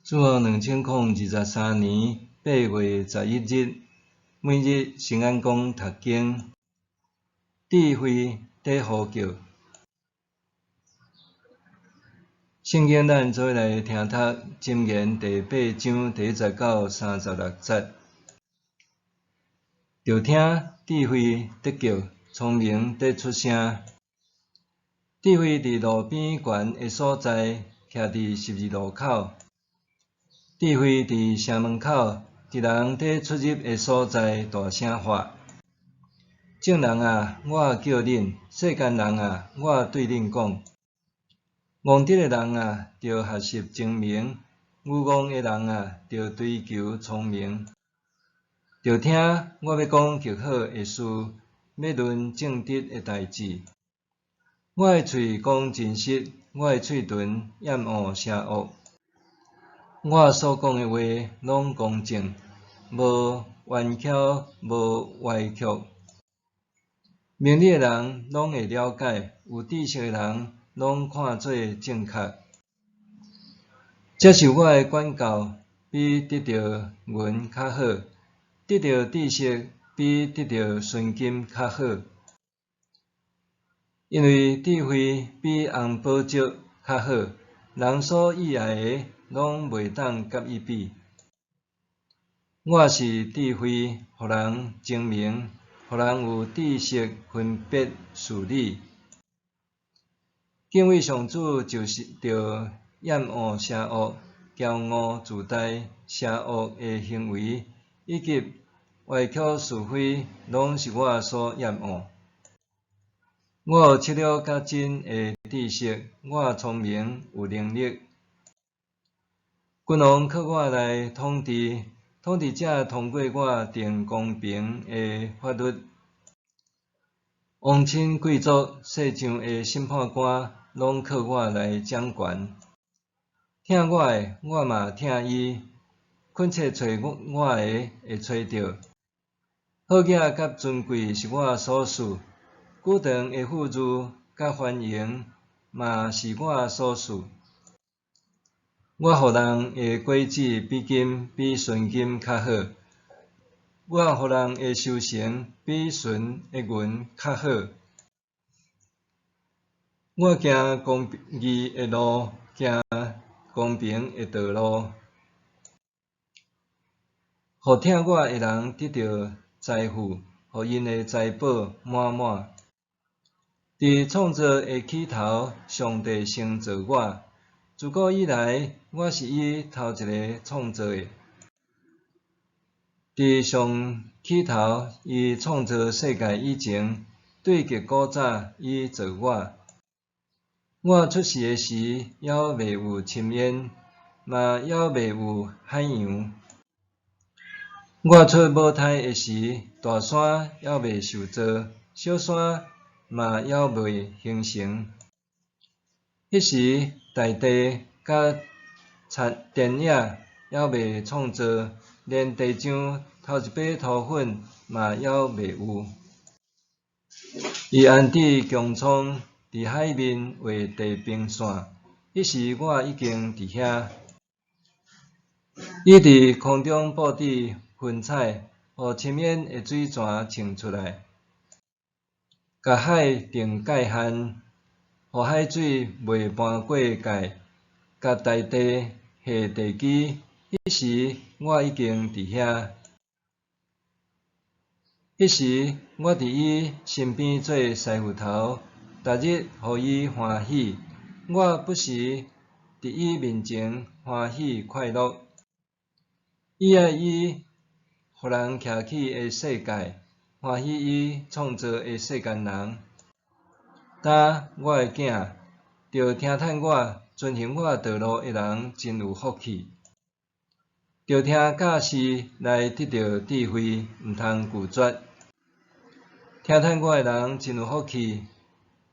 主後2023年8月11日，每日聖安講讀經，智慧佇呼叫。聖經咱做伙來聽讀箴言第八章第一節到36節。著聽智慧佇叫，聰明佇出聲。智慧佇路邊懸的所在，徛佇十字路口。智慧佇城門口，佇人佇出入的所在，大聲喊。眾人啊，我叫恁；世間人啊，我對恁講。戇直的人啊，著學習精明；愚戇的人啊，著追求聰明。著聽我欲講極好的事，欲論正直的代誌。我的喙講真實，我的喙唇厭惡邪惡。我所講的話攏公正，無彎曲，無歪曲。明理的人攏會了解，有知識的人攏看做正確。接受我的管教，比得著銀較好；得著知識，比得著純金較好。因為智慧比紅寶石較好，人所喜愛的攏袂當佮伊比。我是智慧，予人精明，予人有知識分別事理。敬畏上主就是著厭惡邪惡、驕傲自大、邪惡的行為，以及歪曲是非，攏是我所厭惡。我有策略佮真的知識，我聰明有能力。君王靠我來統治，統治者通過我定公平的法律。王親貴族、世上的審判官，攏靠我來掌權。疼我的，我嘛疼伊；懇切揣我的，會揣著。好額佮尊貴是我所賜，久長的富裕佮繁榮嘛是我所賜。我予人的果子比金比純金較好，我予人的修成比純的銀較好。我行公義的路，行公平的道路，予疼我的人得著財富，予𪜶的財寶滿滿。佇創造的起頭，上帝先造我，自古以來，我是伊頭一个創造的。佇上起頭，伊創造世界以前，對極古早，伊造我。我出世的時，猶未有深淵，嘛猶未有海洋。我出母胎的時，大山猶未受造，小山嘛猶未形成。彼時，大地佮田野猶未創造，連地上頭一擺塗粉嘛猶未有。伊安置穹蒼，佇海面畫地平線，彼時我已經佇遐。伊佇空中布置雲彩，予深淵的水泉衝出來，共海定界限，予海水袂漫過界，共大地下地基，彼時我已經佇遐。彼時我佇伊身邊做師傅頭，逐日予伊歡喜。我不時佇伊面前歡喜快樂。伊愛伊予人徛起的世界，歡喜伊創造的世間人。今我的囝，著聽趁我，遵行我道路的人真有福氣。著聽教示來得著智慧，毋通拒絕。聽趁我的人真有福氣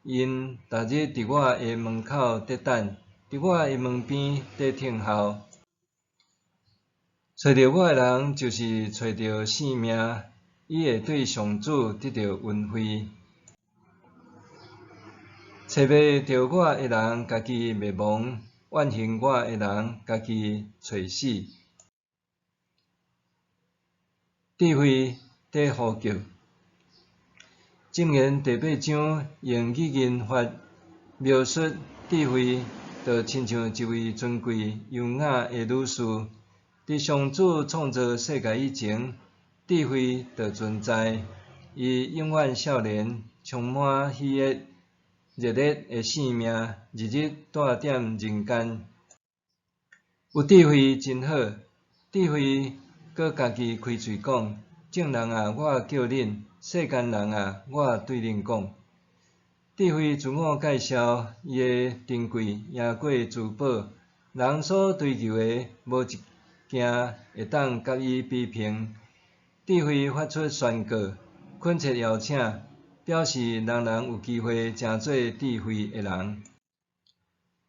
，𪜶逐日佇我的門口佇等，佇我的門邊佇等候。揣著我的人，就是揣著性命，伊會對上主得著恩惠。揣袂著我的人，家己滅亡，怨恨我的人家己揣死。智慧伫呼叫，箴言第八章用拟人法描述智慧，就亲像一位尊贵优雅的女士。伫上主创造世界以前，智慧就存在。伊永远少年，充满喜悦、热烈的生命，日日蹛踮人间。有智慧真好，智慧阁家己开喙讲：众人啊，我叫恁；世间人啊，我对恁讲。智慧自我介绍，伊的珍贵赢过珠宝，人所追求的，无一件会当佮伊比评。智慧发出宣告，恳切邀请，表示人人有机会成做智慧的人。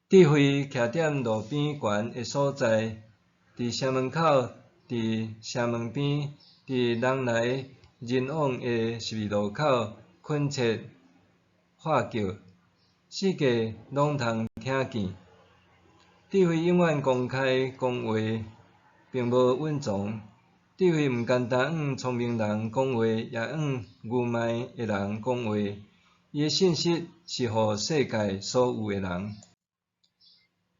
智慧徛踮路边悬的所在，伫城门口，伫城门边，伫人来人往的十字路口，恳切喊叫，四界拢通听见。智慧永远公开讲话，并无隐藏。智慧毋干焦向聪明人讲话，也向愚昧的人讲话。伊的信息是予世界所有的人。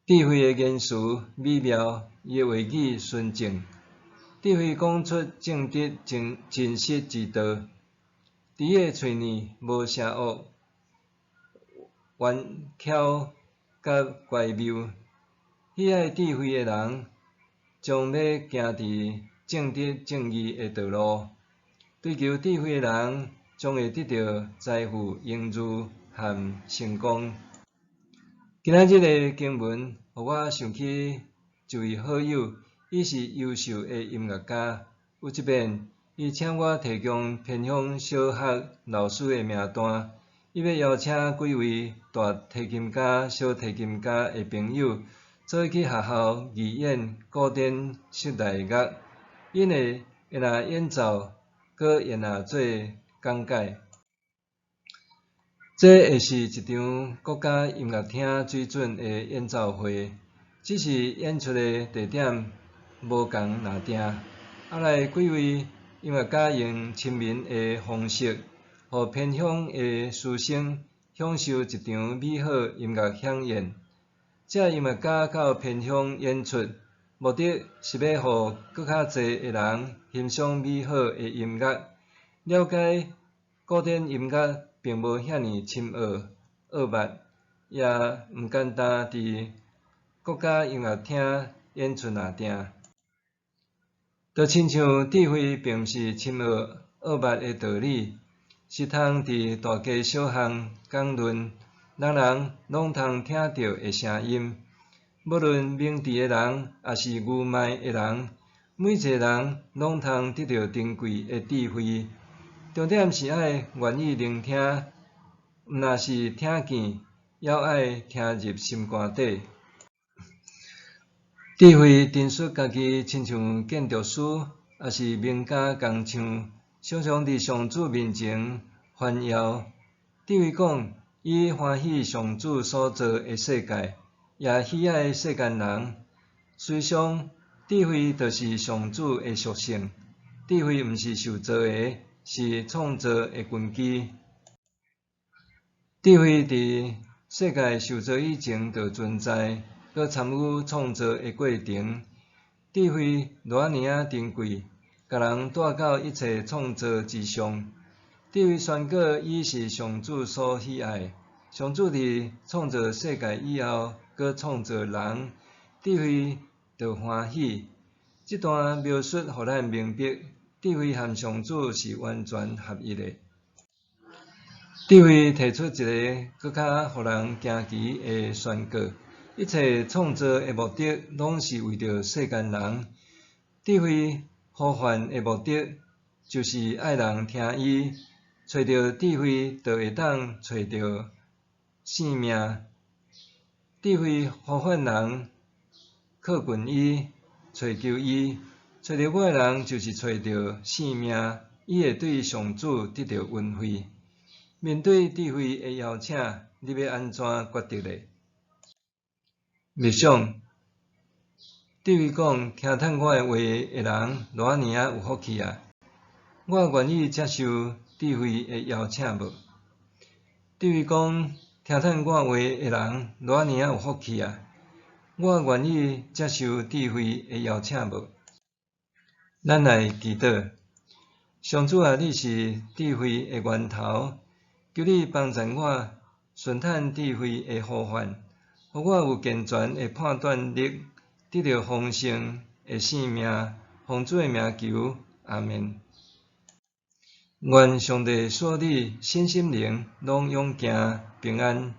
智慧的言辞美妙，伊的话语纯正。智慧讲出正直真真实之道。伫伊的喙里无邪恶、冤巧佮乖谬。喜爱智慧的人，将欲行伫正直正义的道路。追求智慧的人，将会得到财富、荣誉和成功。今仔日的经文，予我想起一位好友，伊是优秀的音乐家。有一遍，伊请我提供偏乡小学老师的名单，伊欲邀请几位大提琴家、小提琴家的朋友，做伙去学校义演古典室内乐。𪜶会会若演奏，阁会若做讲解。这会是一场国家音乐厅水准的演奏会，只是演出的地点无仝若定。啊来几位音乐家用亲民的方式，予偏乡的师生享受一场美好音乐飨宴。这音乐家到偏乡演出，目的是欲予阁较济的人欣赏美好的音乐，了解古典音乐并无遐尔深奥、奥密，也毋干焦伫国家音乐厅演出若定。就亲像智慧并毋是深奥、奥密的道理，是通伫大街小巷讲论，人人拢通听著的声音。无论明智的人，抑是愚昧的人，每一个人拢通得著珍贵的智慧。重点是爱愿意聆听，毋若是听见，犹爱听入心肝底。智慧陈述家己，亲像建筑师，抑是名家工匠，常常伫上主面前炫耀。智慧讲，伊欢喜上主所造的世界，也喜爱世间人。事实上，智慧就是上主的属性。智慧毋是受造的，是创造的根基。智慧伫世界受造以前就存在，阁参与创造的过程。智慧偌尔仔珍贵，共人带到一切创造之上。智慧宣告，伊是上主所喜爱。上主伫创造世界以后，阁创造人，智慧就欢喜。这段描述予咱明白，智慧和上主是完全合一的。智慧提出一个阁较予人惊奇的宣告：一切创造的目的，拢是为著世间人。智慧呼唤的目的，就是爱人听伊，揣著智慧，就会当揣著性命。智慧呼唤人靠近伊，揣求伊，揣著我的人就是揣著性命，伊会对上主得著恩惠。面对智慧的邀请，你欲按怎抉择呢？默想，智慧講，聽趁我的話的人，偌爾仔有福氣啊！我願意接受智慧的邀請無？智慧講，聽趁我話的人，偌爾仔有福氣啊！我願意接受智慧的邀請無？咱來祈禱，上主啊，你是智慧的源頭，求你幫助我順趁智慧的呼喚，予我有健全的判斷力，得著豐盛的生命。奉主的名求，阿們。願上帝賜你身心靈攏勇健平安。